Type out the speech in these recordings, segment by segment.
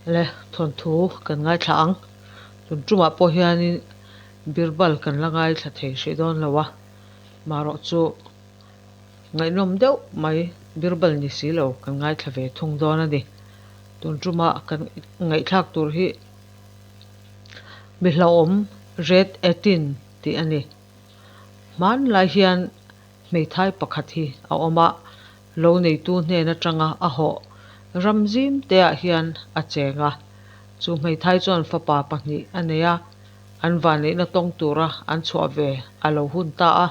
Le thawnthu kan ngaithla ang. Tun tumah pawh hianin Birbal kan la ngaithla thei hrih dawn lo a, marawh chu ngaihnawm deuh mai Birbal ni si lo kan ngaithla ve thung dawn a ni. Tun tuma kan ngaihthlak tur hi mi hlauhawm Red Etin tih a ni. Hmanlai hian Hmeithai pakhat hi a awm a, lo neitu hnen atanga a hawh ram zim teah hian a cheng a. Chu hmeithai chuan fapa pahnih a nei a, an vanneihna tawng tura an chhuah ve a lo hun ta a.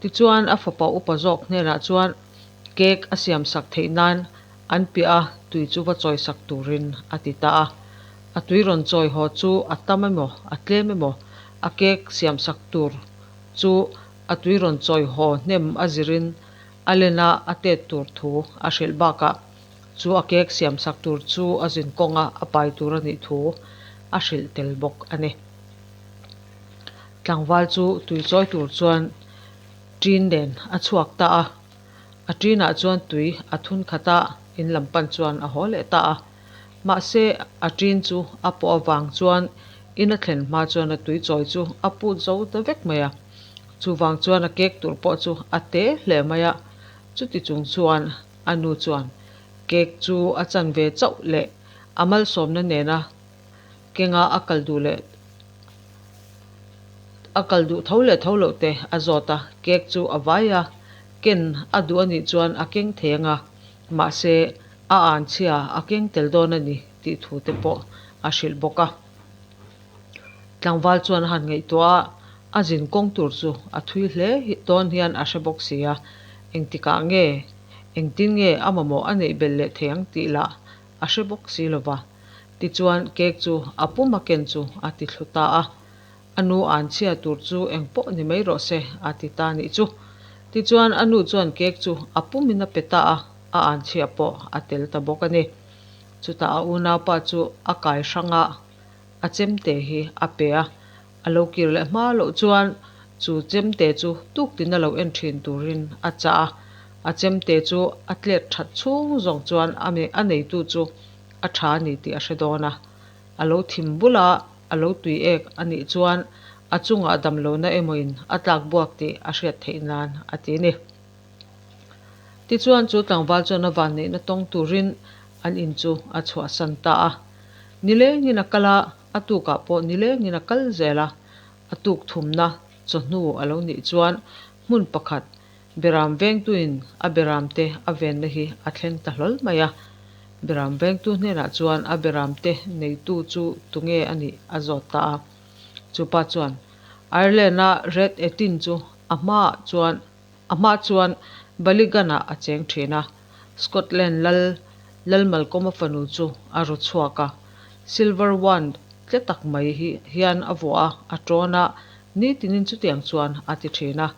Tichuan a fapa upa zawk hnenah chuan cake a siamsak theih nan an piah a tui chu va chawisak turin a ti ta a. A tui rawn chawi haw chu a tam emaw a tlem emaw a cake siamsak tur chu A tui rawn chawi haw hnem a zirin a lena a tet tur thu a hrilh bakah chu a cake siamsak tur chu a zin kawnga a pai tur a nih thu a hrilh tel bawk a ni. Tlangval chu tui chawi tur chuan ṭin nen a chhuak ta a, a ṭinah chuan tui a thun khat a, in lam pan chuan a haw leh ta a. Mahse, a ṭin chu a pawh avang chuan in a thlen hma chuan a tui chawi chu a put zo ta vek mai a. Chuvang chuan a cake tur pawh chu a te hle mai a, chuti chung chuan a nu chuan cake chu a chan ve chauh leh a malsawmna nena kenga a kal duh leh a kal duh tho leh tho loh te a zawt a, cake chu a vai a, ken a duh a nih chuan a keng thei ang a, mahse a anchhia a keng tel dawn a ni tih thu te pawh a hrilh bawk a. Tlangval chuan a han ngaihtuah a, a zin kawng tur chu a thui hle dawn hian a hre bawk si a, engtikah nge, engtin nge a mamawh a neih belh leh thei ang tih lah a hre bawk si lo va. Tichuan cake chu a pum a ken chu a ti thlu ta a, a nu an chhia tur chu engpawh ni mai rawh se a ti ta nih chu. Tichuan a nu chuan cake chu a pumin a pe ta a, a an chhia pawh a tel ta bawk a ni. Chutah a unaupa chu a kai hrang a, a chemte hi a pe a, a lo kir leh hma loh chuan chu chemte chu tuktin a lo en thin turin a chah a, a chemte chu a tlet that chhung zawng chuan a neitu chu a tha a ni tih a hre dawn a, a lo thim bula a lo tui ek a nih chuan a chungah damlohna emawin a tlak buak tih a hriat theih nan a ti a ni. Tichuan chu tlangval chuan a vanneihna tawng turin an in chu a chhuahsan ta a. Nilengin a kal a, a tukah pawh nilengin a kal zel a. A tuk thumna chawhnu a lo nih chuan hmun pakhat Beram vengtuin a beramte a venna hi a thleng ta hlawl mai a. Beram vengtu hnenah chuan a beramte neitu chu tunge a nih a zawt ta a. Chupa chuan Ireland-a Red Etin chu a hmaah chuan A hma chuan Ballygunge-ah a cheng thin a, Scotland lal Lalmalkawma fanu chu a ru chhuak a, silver wand tle tak mai hi hian a vuah a, a tawn a, nitinin chutiang chuan a ti thin a.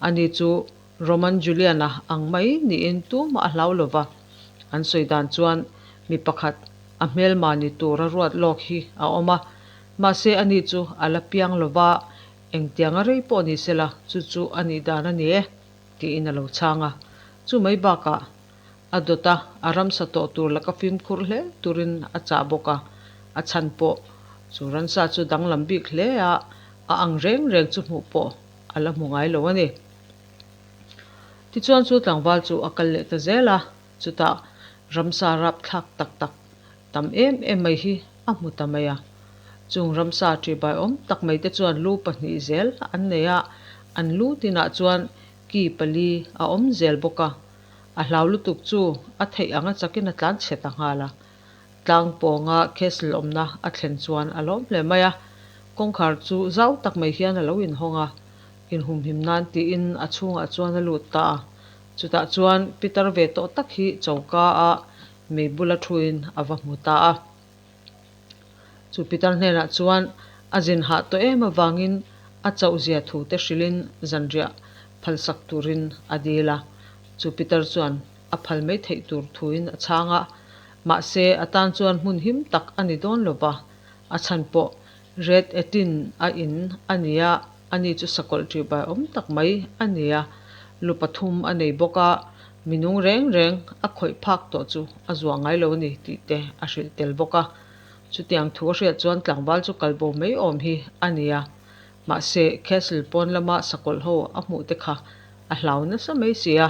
Ani chu Roman Julian-a ang mai niin tumah a hlau lo va, an sawi dan chuan mi pakhat a hmelma ni tura ruat lawk hi a awm a, mahse ani chu a la piang lo va, Engtiang a rei pawh ni sela, chu chu a nih dan a ni e, tiin a lo chhang a. Chu mai bakah a dawt a, a ramsa tawh tur laka fimkhur hle turin a chah bawk a. A chhan pawh chu ransa chu danglam bik hle a, a ang reng reng chu hmuh pawh a la hmu ngai lo a ni. Tichuan chu tlangval chu a kal leh ta zel a, chutah ramsa rapthlak tak tak tam em em mai hi a hmu ta mai a. Chung ramsa ṭihbai awm tak mai te chuan lu pahnih zel an nei a, an lu tinah chuan ki pali a awm zel bawk a. A hlau lutuk chu a theih anga chakin a tlan chhe ta nghal a. Tlang pawnga castle awmna a thlen chuan a lawm hle mai a. Kawngkhar chu zau tak mai hian a lo inhawng a, inhumhim nan tiin a chhungah chuan a lut ta a. Chutah chuan pitar ve tawh tak hi choka a mei bula thuin a va hmu ta a. Chu pitar hnenah chuan a zin hah tawh em avangin a chauh zia thu te hrilhin zanriah phalsak turin a dil a. Chu pitar chuan a phal mai theih tur thuin a chhang a, mahse a tan chuan hmun him tak a ni dawn lo va, a chhan pawh Red Etin a in a nia, ani chu sakawlh ṭihbai awm tak mai a nia, lu pathum a nei bawk a, mi nung reng reng a khawih phak tawh chu a zuah ngai lo a ni tih te a hrilh tel bawk a. Chutiang thu a hriat chuan tlangval chu kal bo mai awm hi a ni a. Mahse, Castle pawn lama sakawlh ho a hmuh te kha a hlau nasa mai si a.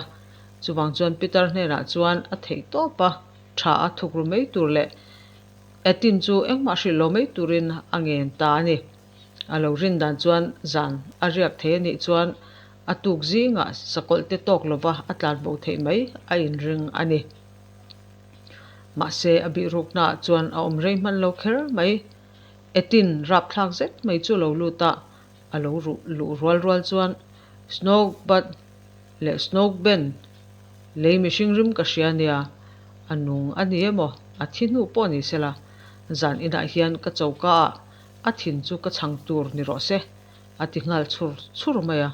Chuvang chuan Peter hnenah chuan a theih tawp a, tha a thuk ru mai tur leh Etin chu engmah hrilh lo mai turin a ngen ta a ni. A lo rin dan chuan zan a riak thei a nih chuan a tuk zingah sakawlh te tawk lova a tlan bo theih mai a inring a ni. Mahse, a bihruknaah chuan a awm rei hman lo kher mai. Etin rapthlak zet mai chu lo lut a, a lo ruh luh rual rual chuan Snogbad leh Snogben lei mihring rim ka hria nia, a nung a ni emaw, a thi hnu pawh ni sela, zan inah hian ka choka ah a thin chu ka chhang tur ni rawh se, a ti nghal chhur chhur mai a.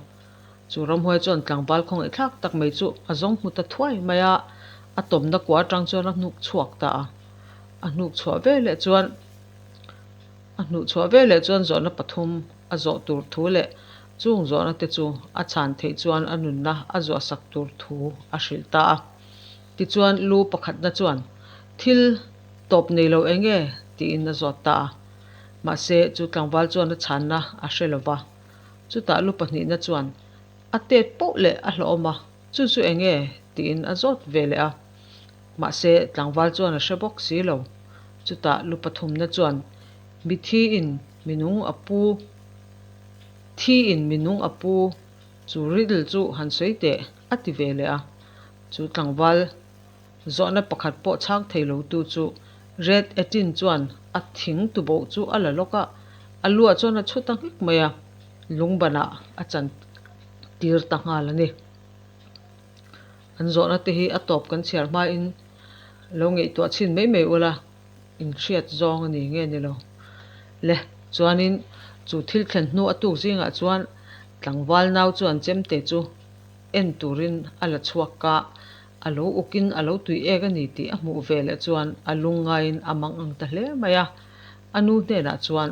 Chu ramhuai chuan tlangval khawngaihthlak tak mai chu a zawng hmu ta thuai mai a, a tawmna kua atang chuan a hnuk chhuak ta a. A hnuk chhuah veleh chuan a hnuh chhuah veleh chuan zawhna pathum a zawh tur thu leh chung zawhna te chu a chhan theih chuan a nunna a zuahsak tur thu a hrilh ta a. Tichuan lu pakhatna chuan thil tawp nei lo eng nge tiin a zawt ta a. Mahse chu tlangval chuan a chhanna a hre lo va. Chutah lu pahnihna chuan a tet poh leh a hlawhawm a, chu chu eng nge tiin a zawt ve leh a. Mahse, tlangval chuan a hre bawk si lo. Chutah lu pathumna chuan mithi in minung a pu, thi in minung a pu, chu riddle chu han sawi teh a ti ve leh a. Chu tlangval zawhna pakhat pawh chhang thei lo tu chu Red Etin chuan a thing tuboh chu a la lawk a, a luah chuan a chhu ta nghek mai a, lungbanah a chan tir ta nghal a ni. An zawhna te hi a tawp kan chhiar hmain lo ngaihtuah chhin mai mai ula, inhriat zawng a ni nge ni lo. Le, chuanin chu thil thlen hnu a tuk zingah chuan tlangval nau chuan chemte chu en turin a la chhuak a, a lo ukin a lo tui ek a ni tih a hmuh ve leh chuan a lungngaiin a mang ang ta hle mai a. A nu hnenah chuan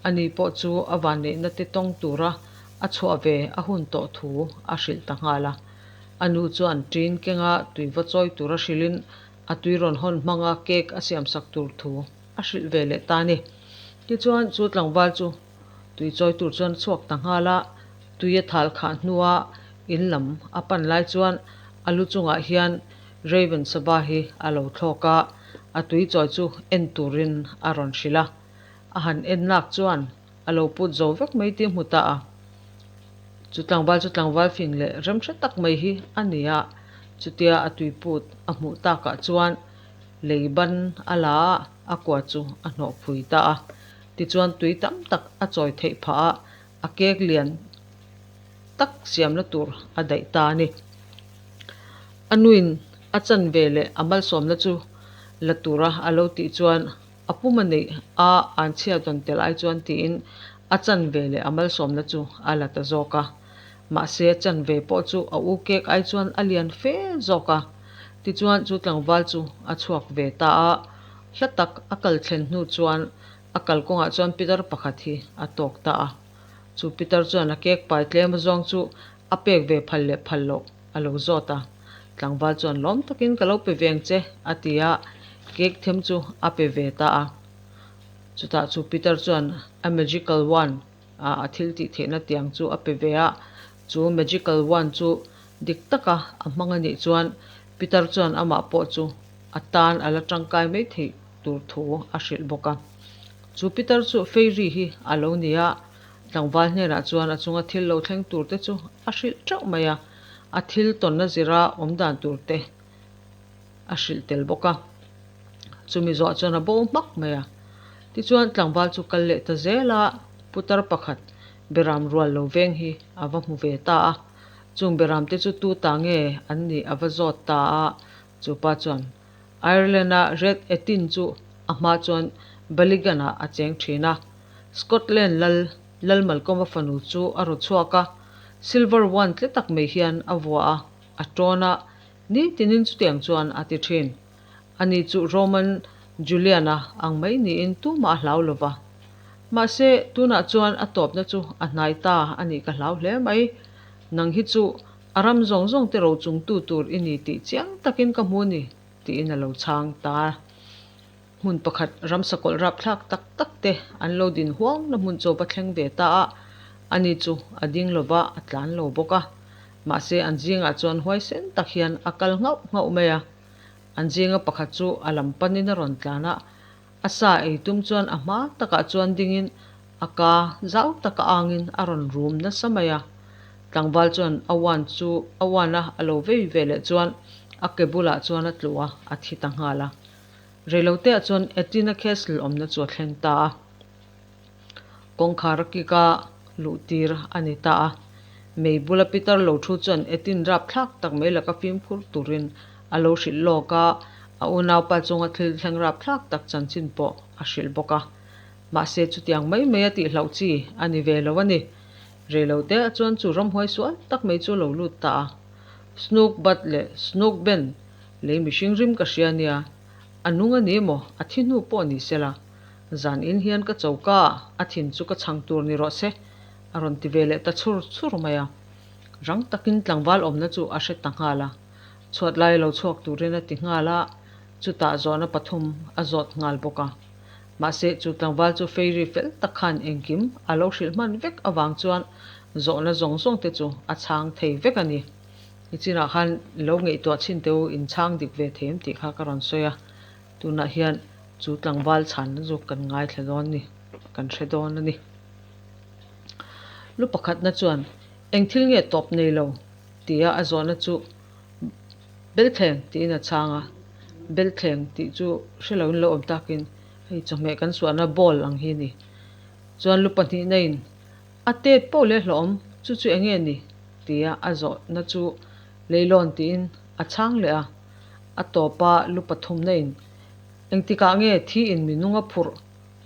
ani pawh chu a vanneihna te tawng tura a chhuah ve a hun tawh thu a hrilh ta nghal a. A nu chuan ṭin kenga tui va chawi tura hrilhin a tui rawn hawn hmanga cake a siamsak tur thu a hrilh ve leh ta a ni. Tichuan chu tlangval chu tui chawi tur chuan a chhuak ta nghal a, tui a thal khah hnua in lam a pan lai chuan a lu chungah hian Raven Sava hi a lo thlawk a, a tui chawi chu en turin a rawn hrilh a. A han en nak chuan a lo put zo vek mai tih a hmu ta a. Chu tlangval chu tlangval fing leh remhre tak mai hi a ni a, chutia a tui put a hmuh takah chuan lei ban a la a, a kua chu a hnawh phui ta a. Tichuan tui tam tak a chawi theih phah a, a kek lian tak siamna tur a daih ta a ni. A nuin a chan ve leh a malsawmna chu la tura a lo tih chuan A pum a neih a an chhiat rawn tel ai chuan tiin a chanve leh a malsawmna chu a la ta zawk a. Mahse a chanve pawh chu a u kek ai chuan a lian fe zawk a. Tichuan chu tlangval chu a chhuak ve ta a, hla tak a kal thlen hnu chuan a kalkawngah chuan pitar pakhat hi a tawk ta a. Chu pitar chuan a kek pai tlem azawng chu a pek ve phal leh phal loh a lo zawt a, tlangval chuan lawm takin ka lo pe ve ang che a ti a, cake them chu a pe ve ta a. Chutah chu Peter chuan a magical wand a a thil tih theihna tiang chu a pe ve a, chu magical wand chu dik taka a hmang a nih chuan Peter chuan amah pawh chu a tan a la tangkai mai theih tur thu a hrilh bawk a. Chu Peter chu fairy hi a lo ni a, Tlangval hnenah chuan a chunga thil lo thleng tur te chu a hrilh teuh mai a, a thil tawnna zira awm dan tur te a hrilh tel bawk a. Chumi zawh chuan a bo hmak mai a. Tichuan tlangval chu kal leh ta zel a, putar pakhat beram rual lo veng hi a va hmu ve ta a. Chung beram te chu tu ta nge an nih a va zawt ta a, chupa chuan Ireland-a Red Etin chu a hma chuan Ballygun-ah a cheng thin a. Scotland lal Lal Malcolm-a fanu chu a raw chhuak a, silver wand tle tak mai hian a vuah a, a tawn a, nitinin chutiang chuan a ti thin. Ani chu Roman Julian-a ang mai niin tumah a hlau lo va. Mahse, tunah chuan a tawpna chu a hnai ta a nih ka hlau hle mai. Nang hi chu a ram zawng zawng te ro chungtu tur i ni tih chiang takin ka hmu a ni, tiin a lo chhang ta. Hmun pakhat ramsa kawlh rapthlak tak tak te an lo din huangna hmun chu a va thleng ve ta a, ani chu a ding lo va, a tlan lo bawk a. Mahse an zingah chuan huaisen tak hian a kal nghauh nghauh mai a. An zinga pakhat chu a lam panin a rawn tlan a, a sa ei tum chuan a hma takah chuan dingin a ka zau taka angin a rawn rum nasa mai a. Tlangval chuan a uan chu a uan a, a lo vei ve leh chuan a ke bulah chuan a tlu a, a thi ta nghal a. Reiloteah chuan Etina Castle awmna chu a thleng ta a. Kawngkhar a kik a, luh tir a ni ta a. Mei bula pitar lo thu chuan Etin rapthlak tak mai laka fimkhur turin a lo hrilh lawk a, a unaupa chunga thil thleng rapthlak tak chanchin pawh a hrilh bawk a. Mahse chutiang mai mai a tihhlauh chi a ni ve lo a ni. Reiloteah chuan chu ramhuai sual tak mai chu a lo lut ta a. Snook Butt leh Snook Ben Lei mihring rim ka hria nia, a nung a ni maw, a thi hnu pawh ni sela, zan in hian ka choka a, a thin chu ka chhang tur ni rawh se, a rawn ti ve leh ta chhur chhur mai a. Rang takin tlangval awmna chu a hre ta nghal a, chhuat lai lo chhuak turin a ti nghal a, chutah zawhna pathum a zawt nghal bawk a. Mahse, chu tlangval chu Fairy fel tak khan engkim a lo hrilh hman vek avang chuan zawhna zawng zawng te chu a chhang thei vek a ni. I chinah khan lo ngaihtuah chhin teh u, in chhang dik ve thei em tih kha ka rawn sawi a, tunah hian chu tlangval chhanna chu kan ngaithla dawn ni, kan hre dawn a ni. Lu pakhatna chuan eng thil nge tawp nei lo tia a zawhna chu Belthleng tiin a chhang a, Belthleng tih chu hre loin lo awm takin hei chawhmeh kan suahna bowl ang hi a ni. Chuan lu pahnihna in A tet poh leh hlawhawm, chu chu enge ni? tia a zawhna chu leilawn tiin a chhang leh a. A tawpa lu pathumna in engtikah nge thi in mi nung a phurh?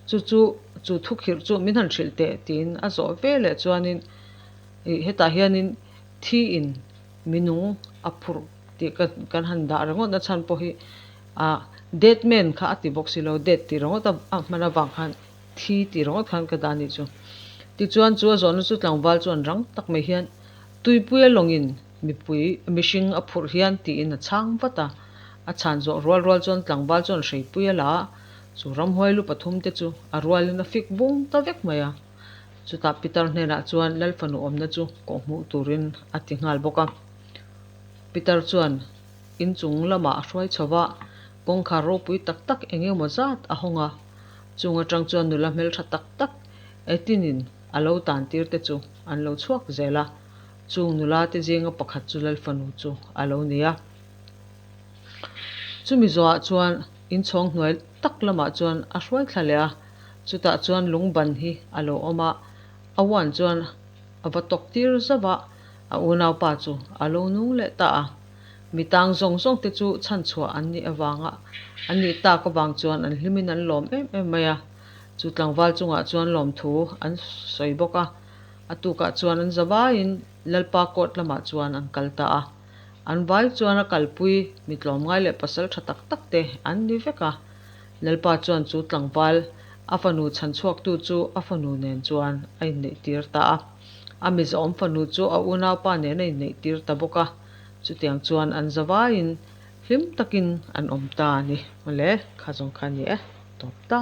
Chu chu chu thukhirh chu min han hrilh teh tiin a zawh ve leh chuanin ih hetah hianin thi in mi nung a phurh tih ka kan han dah ringawt na chhan pawh hi ah dead man kha a ti bawk si lo dead tih ringawt a hman avang khan Thi tih ringawt khan ka dah a nih chu. Tichuan chu a zawhna chu tlangval chuan rang tak mai hian Tuipuia lawngin mipui mihring a phurh hian tiin a chhang vat a. A chhan zawh rual rual chuan tlangval chuan hreipui a la a, chu ramhuai lu pathum te chu a rualin a fik vung ta vek mai a. Chutah Pitar hnenah chuan Lal fanu awmna chu kawhhmuh turin a ti nghal bawk a. Pitar chuan inchung lamah a hruai chho va, kawngkhar ropui tak tak eng emaw zat a hawng a. Chung atang chuan nula hmeltha tak tak Etinin a lo tan tir te chu an lo chhuak zel a, chung nula te zinga pakhat chu Lalfanu chu a lo ni a. Chumi zawhah chuan inchhawng hnuai tak lamah chuan a hruai thla leh a, chutah chuan lungban hi a lo awm a, a uan chuan a va tawk tir zauh a, a unaupa chu a lo nung leh ta a. Mi tang zawng zawng te chu chhanchhuah an nih avanga an nih tak avang chuan an hlimin an lawm em em mai a. Chu tlangval chungah chuan lawmthu an sawi bawk a. A tukah chuan an za vaiin Lalpa court lamah chuan an kal ta a. An vai chuan a kalpui mi tlawmngai leh pasal tha tak tak te an ni vek a. Lalpa chuan chu tlangval a fanu chhanchhuaktu chu a fanu nen chuan a inneih tir ta a. A mizawm fanu chu a unaupa nen a inneih tir ta bawk a. Chutiang chuan an zavaiin hlim takin an awm ta a ni. Awle, kha zawng kha a ni e, tawp ta.